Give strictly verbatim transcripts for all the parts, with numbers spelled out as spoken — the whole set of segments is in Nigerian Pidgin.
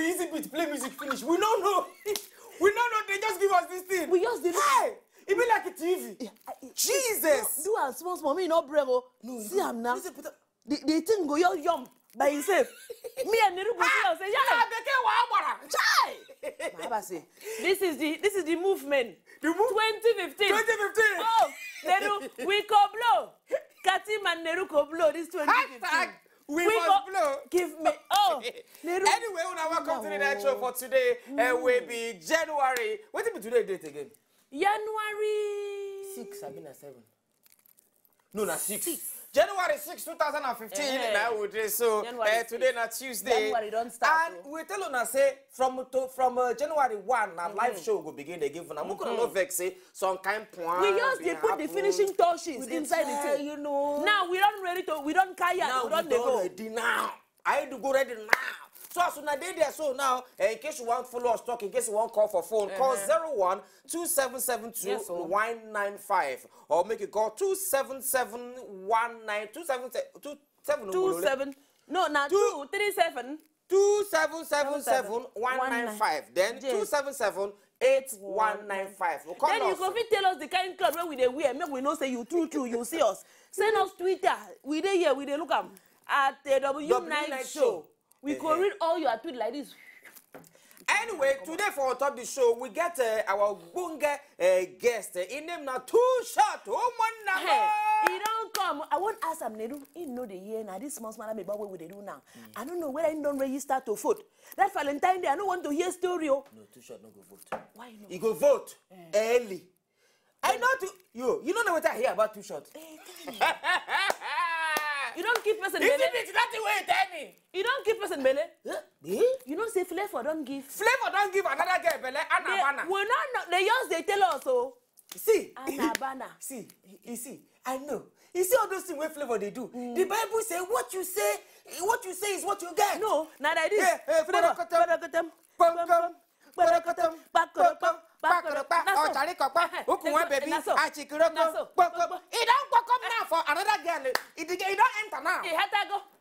Easy Beat play music finish. We no know. We no know. They just give us this thing. We just dey look. Hey, e be like a T V. Jesus. Do, do am small small. Me no brave o. No, see am now. The, the thing go yum yum by himself. Me and Neru go see am say, yeah. Chai. My husband say, this is the this is the movement. The move. Twenty fifteen. Twenty fifteen. Oh, Neru, we go blow. Katim and Neru go blow this twenty fifteen. Hashtag we must blow. Give me. Oh, Neru. Anyway, una welcome to the night show for today. Uh, we be January. What be today date again? January six, I mean, seven. No, na six. Six. January six, two thousand and fifteen. Eh. Na we dey so. January eh, today six. Na Tuesday. January don start. And o. We tell una say from to, from uh, January one, na live show go begin again for now. Make una no vex say some kind plan. We just dey put the finishing touches inside the thing. You know. Now we don ready to, we don kaya, we don dey go. Now we don ready now. I do go ready now. So as una dey there so now, eh, in case you wan follow us talk, in case you wan call for phone, call zero one two seven seven two one nine five, or make you call two seven seven one nine, two seven seven, two seven. Two seven. No, na two three seven. Two seven seven seven one nine five. Then two seven seven eight one nine five. Then you go fit tell us the kind cloth wey we dey wear, make we know say you true true, you see us. Send us Twitter. We dey here, we dey look am at the W Night Show. We go read all your tweet like this. Anyway, today for on top the show, we get uh, our ogbonge uh, guest. Uh, him name na Too Short. Oh, man, na. Hey, he don come. I wan ask am, Neru. He no dey hear na this small small ameba wey we dey do now. I don't know whether he don register to vote. That Valentine day, I no want to hear story o. No, Too Short no go vote. Why no? He go vote early. I know too. You, you don't know what I hear about Too Short. Eh, tell me. You don give person belle. Is it that way you tell me? You don give person belle. Eh? Eh? You know say Flavor don give. Flavor don give another girl belle, Anna Bana. We no know. They just dey tell us o. See. Anna Bana. See, you see, I know. You see all those things wey Flavor dey do. The Bible say what you say, what you say is what you get. No, na like this. Eh, eh, Flavor, kpọrọkọtọm, kpọrọkọtọm, kpọrọkọtọm, kpọrọkọtọm, kpakọrọkpa, kpakọrọkpa, na so. Ọcharịkọkpa, ukwu nwa baby, achịkịrịkọ, kpọkọ. E don kpọkọm now for another girl. E don enter now.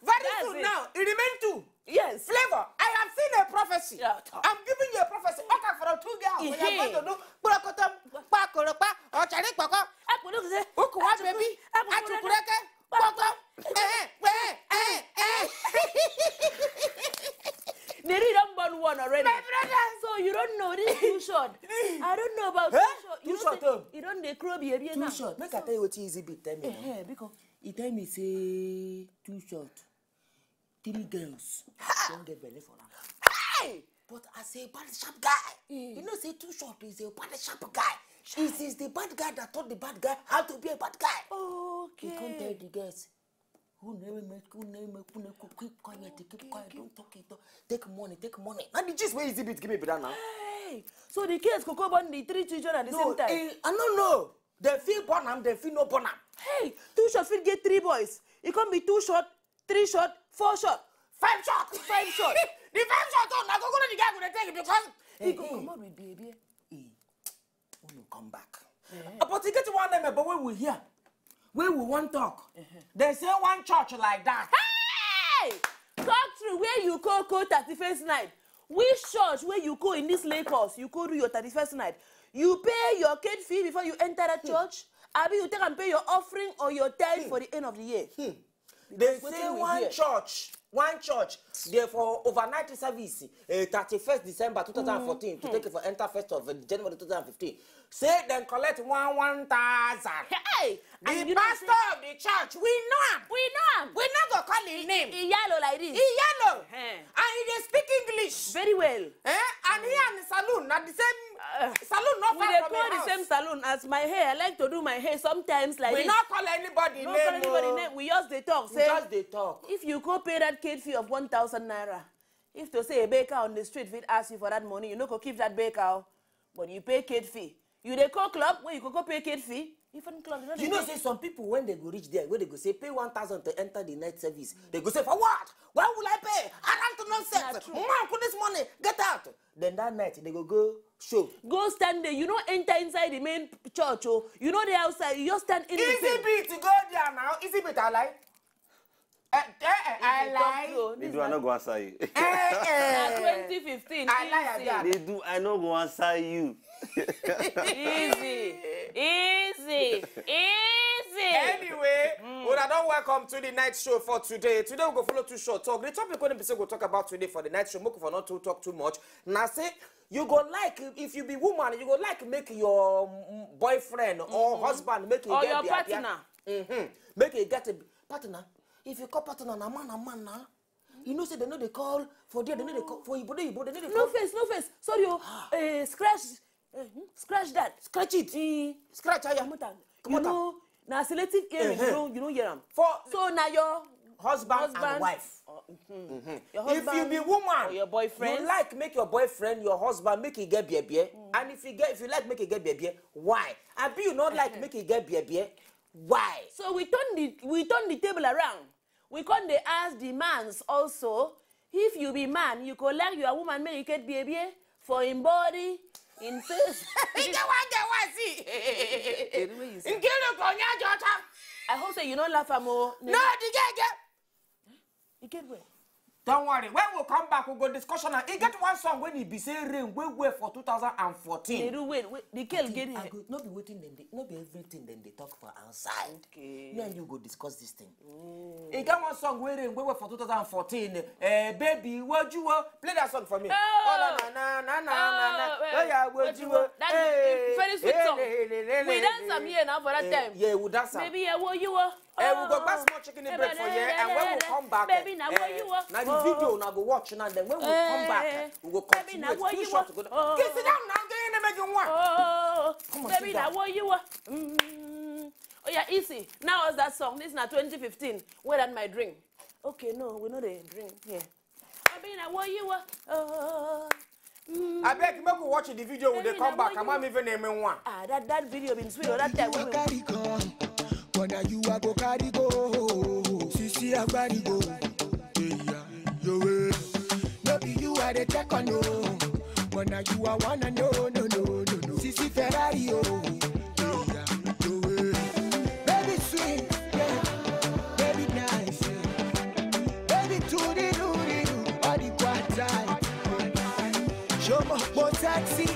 Very soon now, e remain two. Yes. Flavor, I have seen a prophecy. I'm giving you a prophecy. Okay, for two girls, we are going to do kpọrọkọtọm, kpakọrọkpa, ọcharịkọkọ, ukwu nwa baby, achịkịrịkọ, kpọkọ. Eh, eh, eh, eh. Neri don born one already. My brother. So you don't know this Too Short. I don't know about Too Short. You don dey crow baby now. Too Short. Make I tell you what Easy Beat tell me now. Eh, because he tell me say Too Short. Three girls don get belle for am. Hey! But as a bad sharp guy, you know say Too Short is a bad sharp guy. He is the bad guy that taught the bad guy how to be a bad guy. Okay. He come tell the girls, who name me, who name me, who name me, keep quiet, keep quiet, don't talk it. Take money, take money. Now the gist wey Easy Beat give me be that now. Hey! So the girls go come born the three children at the same time? No, eh, I don't know. They fit born am, they fit no born am. Hey, Too Short fit get three boys. E come be Too Short, three shot, four shot, five shot. Five shot. The five shot own, na go go the guy go dey take because he go comot with baby. He, when you come back. Uh, but e get one name, but when we hear, when we wan talk, they say one church like that. Hey! Talk true, where you go, go thirty-first night. Which church where you go in this Lagos, you go do your thirty-first night? You pay your gate fee before you enter that church? Abi you take and pay your offering or your tithe for the end of the year? They say one church, one church, they for overnight service, uh, thirty-first December two thousand fourteen, to take it for enter first of uh, January two thousand fifteen. Say dem collect one one thousand. Hey! The pastor of the church, we know am. We know am. We no go call him name. He yellow like this. He yellow. And he dey speak English very well. Eh? And he and the saloon na the same saloon, not far from the house. We dey go the same saloon as my hair. I like to do my hair sometimes like this. We no call anybody name. No call anybody name. We just dey talk. We just dey talk. If you go pay that gate fee of one thousand naira, if to say a baker on the street fit ask you for that money, you no go give that baker. But you pay gate fee. You dey go club, when you go go pay gate fee, even club, you know say some people, when they go reach there, where they go say pay one thousand to enter the night service, they go say, for what? Why will I pay? I don't know sex. Man, put this money, get out. Then that night they go go show. Go stand there. You no enter inside the main church o. You no dey outside. You just stand in. Easy Beat go there now. Easy Beat, I like. Eh, eh, eh, I lie. Nedu, I no go answer you. Eh, eh. Na twenty fifteen. I lie, Easy. Abia. Nedu, I no go answer you. Easy. Easy. Easy. Anyway, una don welcome to the night show for today. Today we go follow two short talk. The topic wey we go talk about today for the night show, make we for not to talk too much. Na say you go like, if you be woman, you go like make your mm, boyfriend or husband make you Or get your bia bia. Partner. Mm-hmm. Make you get a partner. If you call partner, na man, na man na. You know say they no dey call for there, they no dey call for Igbo, Igbo, they no dey No call. Face, no Face. Sorry o. Eh, scratch. Eh, hmm, scratch that. Scratch it. Eh, Scratch, aya. Comot am. Comot You am. know, na selective hearing. You Uh-huh. Know, you know, hear am. For So na your husband, husband and wife. Or, mhm. Your If husband you be woman, or your boyfriend. You like make your boyfriend, your husband, make he get bia bia. And if you get, if you like make he get bia bia, why? Abi you not like make he get bia bia, why? So we turn the we turn the table around. We come dey ask the mans also. If you be man, you go like your woman make you get bia bia for him body, in face. You get one, get one, see. The way you say. Nkiru Konya Jota. I hope say you no laugh am o. No, the girl get. You get where? Don't worry. When we come back, we go discussion. And he get one song when he be say rain way way for two thousand and fourteen. Nedu, wait, wait. The girl get I here. Go, no be wetin dem dey, no be everything dem dey talk for outside. Okay. Me and you go discuss this thing. He get one song wey rain wey wey for two thousand and fourteen. Eh, baby, would you uh, play that song for me? Oh. Oh, na na na na na na. Oh, Oh yeah, would would you you uh, uh, that is very sweet song. le, le, le, We le, dance le. am here now for that Eh, time. Yeah, we dance am. Baby, yeah, what you want? Eh, we go buy small chicken break for here, and when we come back, Baby, now what eh, you want? Now the video now go watch now. Then when we Eh, come back, we go Baby, now continue what two you short want? Together. Oh. Get sit down now, get in the making one. Oh, Come on, baby, sit now down. What you want? Mm. Oh yeah, easy. Now was that song? This is not twenty fifteen. Where than my drink? Okay, no, we know the drink. Yeah. Baby, now what you want? Oh. Mm. I beg, make we watch the video when they Baby, come now back. what I'm you not even naming one. Ah, that that video been sweet all that time. You a carry come, but now you a go carry go. Sisi a carry go. Yeah, yeah, yo, eh. No be you are the check on no, but now you are one and no, no, no, no, no. Sisi Ferrari, oh. Yeah, yo, eh. Baby sweet, yeah. Baby nice, yeah. Baby to the do the do, all the quiet time. Show me more sexy,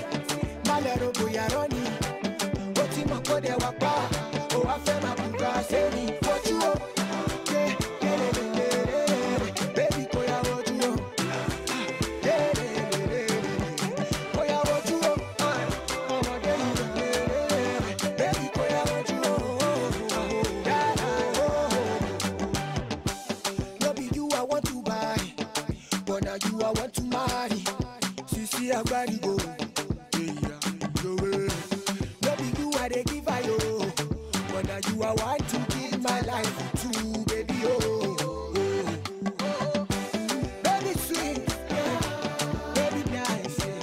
my little boy, I run it. Ó ti mọ̀ kó dẹ̀ wá pa, ó wá fẹ́ máa kú ká sẹ́ni. Wojú o, yeah, yeah, yeah, yeah, yeah. Baby, kò yá wojú o. Yeah, yeah, yeah, yeah, yeah. Kò yá wojú o. Ọmọdé yìí, yeah, yeah, yeah. Baby, kò yá wojú o. Yeah, oh, oh, oh. No be you I want to buy, but now you I want to marry. Sisi Agbarigo, yeah, yeah, yo, eh. No be you I dey give I yo, but now you I want to give my life to, baby, oh, oh. Baby sweet, yeah, baby nice, yeah.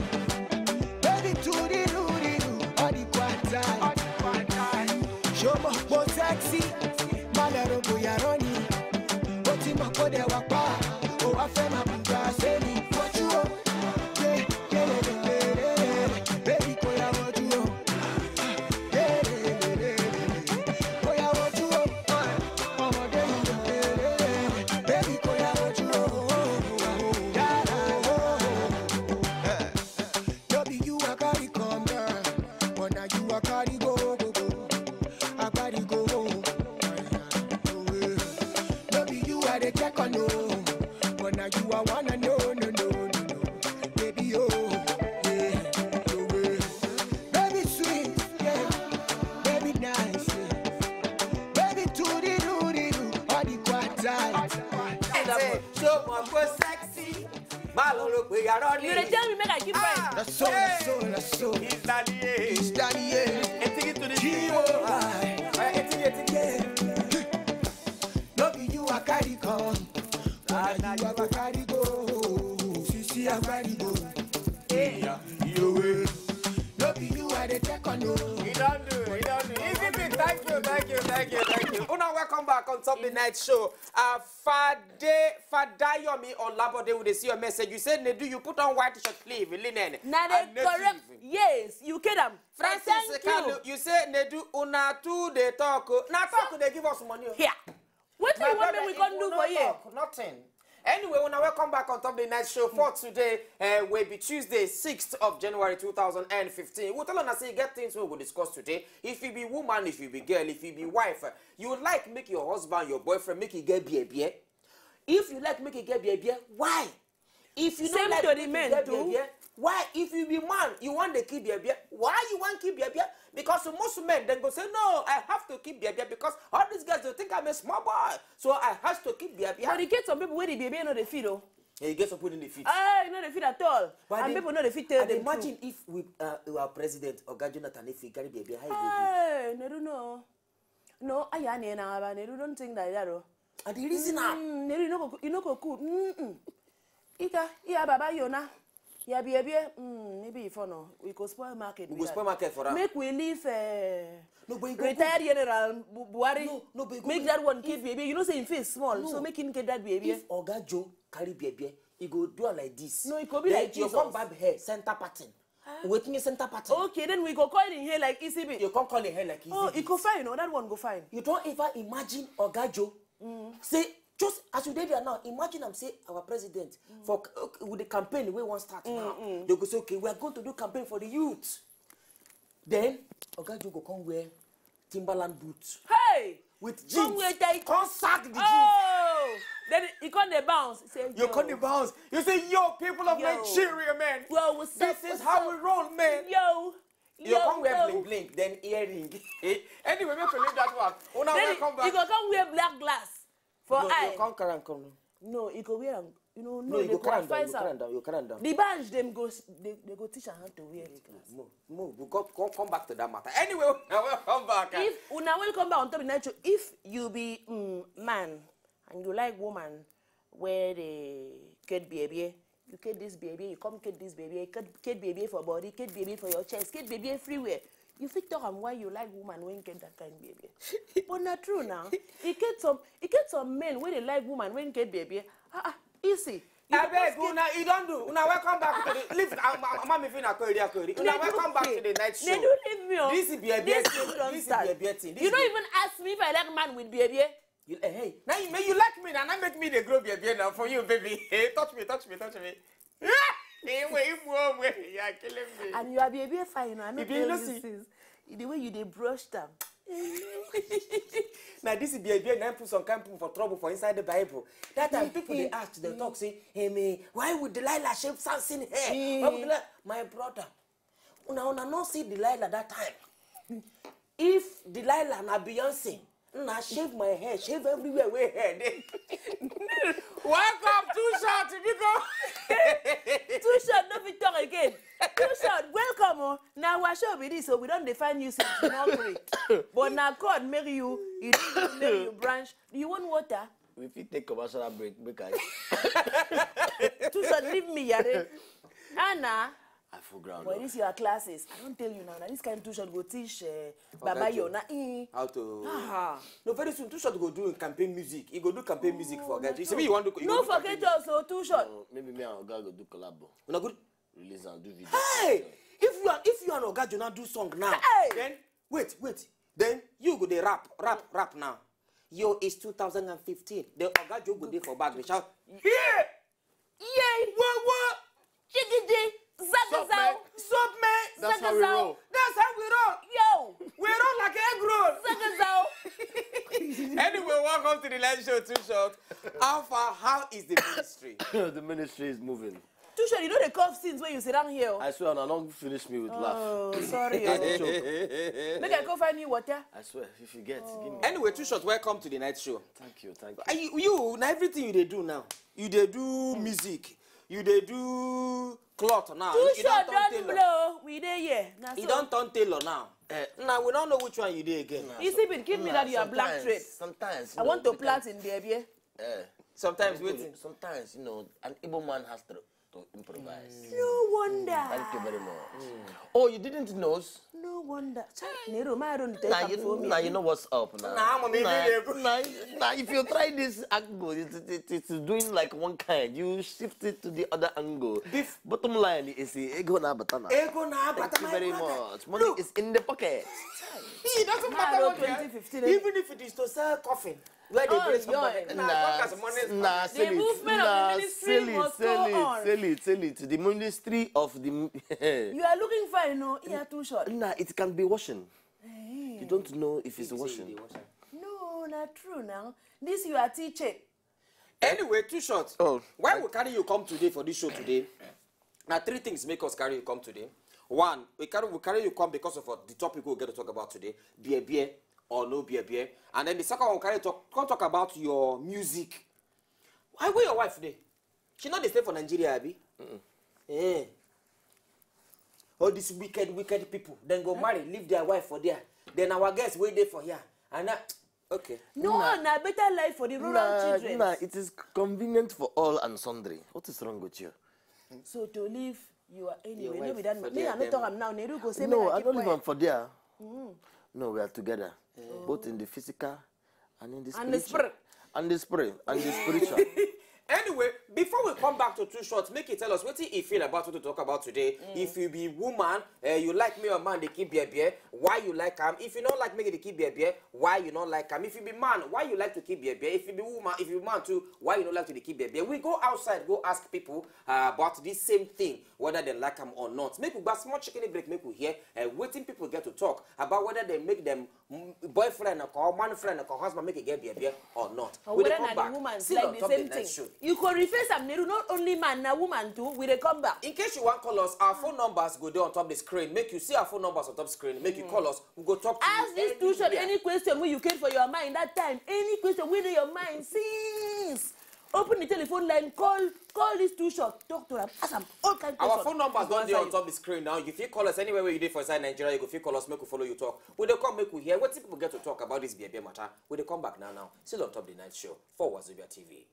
Baby to the do the do, all the quiet time. Show me more sexy, my little boy, I run it. Ó ti mọ̀ kó dẹ̀ wá pa, ó wá fẹ́ máa kú ká sẹ́ni. Wojú o, yeah, yeah, yeah, yeah, yeah. Baby, kò yá wojú o. Yeah, yeah, yeah, yeah, yeah. Kò yá wojú o. Ọmọdé yìí, yeah, yeah, yeah. Baby, kò yá wojú o. Yeah, yeah, yeah. No be you I carry come down, but now you I carry go, go, go. I carry go. No be you I dey check on no, but now you I wanna know, no, no, no, no. Baby, oh, yeah, no way. Baby sweet, yeah. Baby nice, yeah. Baby to the do the do, all the quiet time. Say, show me go sexy. Má lọ rò pé yàrá ni. You dey tell me make I keep quiet. That's so, that's so, that's so. It's Daddy A. It's Daddy A. Etigi to the G O I. Eh, etigi, etigi. No be you I carry come, but now you I go carry go. Sisi Agbarigo. Yeah, yo, eh. No be you I dey check on no. He don't do, he don't do. Easy thing. Thank you, thank you, thank you, thank you. Una welcome back on top the night show. Uh, Fade, Fadayomi Olabode, we dey see your message. You said, Nedu, you put on white shirt sleeve, linen. Na and the native. Correct. Yes, you get am. Francis Thank Kalu, you. You say, Nedu, una too dey talk. Oh. Na talk dey give us money. Oh. Here. When Wetin you want make we come do for here? Nothing. Anyway, una welcome back on top the night show for today. Uh, will be Tuesday, sixth of January two thousand and fifteen. We tell una say e get things we go discuss today. If you be woman, if you be girl, if you be wife, uh, you like make your husband, your boyfriend, make e get bie bie. If you like make e get bie bie, why? If you don't like to the men too. Why, if you be man, you want to keep bie bie? Why you want keep bie bie? Because most men then go say, "No, I have to keep bie bie because all these girls, they think I'm a small boy, so I have to keep bie bie." But you get some people where the bie bie no dey fit o. Yeah, you get some people in the fit. Ah, you know they fit at all. But and then, people know they fit tell and them imagine too. If we, uh, our president, Oga Jonathan, if he carry bie bie, how he go be? Hey, no, no, no. No, I ain't na, but no, don't think like that, oh. And the reason now. Mm, no, you no go, you no go cool. Mm-mm. Ika, iya, Baba Yona. Yeah, bie bie. Mm, maybe if no, we go spoil market. We go spoil market for am. Make we leave, uh, no, but you go retired General Bu-, Buhari. No, no, but you go make that one keep bie bie. You know say him face small, no. So make him get that bie bie. If Oga Joe carry bie bie, he go do am like this. No, it go be then like you Jesus. Come barb hair, center pattern. Huh? Wetin is center pattern? Okay, then we go coil in hair like E C B. You come coil in hair like E C B. Oh, it go fine, oh, that one go fine. You don't ever imagine Oga Joe. Mm. Say, just as you did there now, imagine I'm say our president for c-, okay, with the campaign we want start now. Mm. They go say, "Okay, we are going to do campaign for the youth." Then Oga Joe go come wear Timberland boots. Hey! With jeans. Come wear tight. Come sack the jeans. Oh! Then he come dey bounce. Say, you come dey bounce. You say, "Yo, people of Nigeria, man. Yo, what's up? This is how we roll, man." Yo. You come wear bling bling, then earring. Anyway, make we leave that one. Una welcome back. Then he go come wear black glass for eye. No, you come carry am come. No, you go wear am. You know, no, you go carry am down, you go carry am down, you go carry am down. The badge dem go, they, they go teach am how to wear it. Move, move. We come, come, come back to that matter. Anyway, una welcome back. If una welcome back on top of the night show, if you be, mm, man and you like woman where they get bie bie, you get this bie bie, you come get this bie bie, get, get bie bie for body, get bie bie for your chest, get bie bie everywhere. You fit talk am why you like woman when get that kind bie bie. But na true now. E get some, e get some men wey dey like woman when get bie bie. Ah, ah, easy. You abeg, una, you don do. Una welcome back to the lift. Mama mi fina kori akori. Una welcome back to the night show. They do leave me. Oh. This is bie bie. This is bie bie thing. You don't even ask me if I like man with bie bie. You, eh, hey, now you, you like me now, now make me dey grow bie bie now for you, baby. Hey, touch me, touch me, touch me. Hey, wait, wait, wait, you are killing me. And you are bie bie fine, I know you tell you things. The way you dey brush them. Now this is bie bie now put some kind people for trouble for inside the Bible. That time people dey ask, they talk say, "Hey, me, why would Delilah shave Samson hair? Why would Delilah?" My brother, una, una no see Delilah that time. If Delilah na Beyonce, na shave my hair, shave everywhere where hair dey. Welcome, Too Short, biko. Too Short no fit talk again. Too Short, welcome o. Na our show be this, so we don dey find you since you no gree. But na God make you, you don make you branch. You want water? We fit take commercial break, make I. Too Short, leave me, yare. Anna. I full ground. Boy, this your classes. I don't tell you now. Now this kind Too Short go teach, uh, Baba Yona. Eh. How to? Ah. No, very soon Too Short go do campaign music. He go do campaign music for Oga Joe. You see me, you want to? No, forget us, so Too Short. No, maybe me and Oga go do collabo. Una good? Release and do video. Hey, if you are, if you and Oga Joe now do song now, hey, then wait, wait. Then you go dey rap, rap, rap now. Yo, it's two thousand and fifteen. The Oga Joe go dey for back, dey shout, "Yeah!" Yay! Whoa, whoa! Chigidi! Zagazao! Sup, man? That's how we roll. That's how we roll. Yo! We roll like egg roll. Zagazao! Anyway, welcome to the live show, Too Short. How far? How is the ministry? The ministry is moving. Too Short, you know the cough since when you sit down here. I swear, I don't finish me with laugh. Oh, sorry. I dey choke. Make I go find you water. I swear, if you get, give me. Anyway, Too Short, welcome to the night show. Thank you, thank you. Are you, you, now everything you dey do now. You dey do music. You dey do cloth now. Too Short don blow. We dey here. You don turn tailor now. Eh, now we don't know which one you dey again. Nah, you see, give me that your black thread. Sometimes, I want to plait in baby. Eh. Sometimes waiting. Sometimes, you know, an Igbo man has to, to improvise. No wonder. Thank you very much. Oh, you didn't know? No wonder. Nero, my own take am for me. Now you know what's up now. Now, mommy, now, now, if you try this angle, it, it, it, it's doing like one kind. You shift it to the other angle. Bottom line is, ego na batana. Ego na batana. Thank you very much. Money is in the pocket. It doesn't matter what you have. Even if it is to sell coffin. Where they Oh, bring somebody? yeah. Nah, workers money is Nah, coming. sell it. Movement of the Nah, ministry sell it, must sell go it, on. Sell it, sell it. The ministry of the. You are looking fine, no? Here too short. Nah, it can be washing. You don't know if it's Say you washing. dey wash am. No, not true now. This you are teaching. Anyway, too short. Oh. Why we carry you come today for this show today? Now, three things make us carry you come today. One, we carry we carry you come because of uh, the topic we get to talk about today. Beer, beer, or no beer, beer. And then the second one, we carry talk come talk about your music. Why where your wife dey? She not dey stay for Nigeria, abi? Eh. All these wicked, wicked people. Then go marry, leave their wife for there. Then our girls wait there for here. And that, okay. No, na better life for the rural Nah, children. Nah, it is convenient for all and sundry. What is wrong with you? So to leave, you are anyway. Your No wife be that for man. Me, there, I no then- talk am now. Neru go say No, me I keep don't leave quiet. Am for there. No, we are together, both in the physical and in the And the spiritual. spirit. And the spirit. And the spiritual. Anyway, before we come back to two shots, make it tell us what you feel about what to talk about today. If you be woman, uh, you like me or man, they keep beer beer. Why you like him? If you don't like me, they keep beer beer. Why you don't like him? If you be man, why you like to keep beer beer? If you be woman, if you be man too, why you don't like to dey keep beer beer? We go outside, go ask people uh, about this same thing, whether they like him or not. Make we buy small chicken break, make we hear uh, waiting people get to talk about whether they make them mm, boyfriend or man friend or husband make it get beer beer or not. Or We dey whether come na back. The woman Still like on the top same the thing. Night show. You could reface am, Neru. Not only man, na woman too. We dey come back. In case you want call us, our phone numbers go there on top the screen. Make you see our phone numbers on top screen. Make you call us. We go talk to Ask you. This too short. Anywhere. Any question wey you came for your mind that time, any question wey dey your mind since, open the telephone line, call call this too short, talk to am, ask am all kind Our questions. Phone numbers He go don dey answer on you. Top the screen now. If you call us anywhere where you dey for inside Nigeria, you go fit call us, make we follow you talk. We dey come, make we hear wetin people get to talk about this beer beer matter. We dey come back now now. Still on Top the Night Show for Wazobia T V.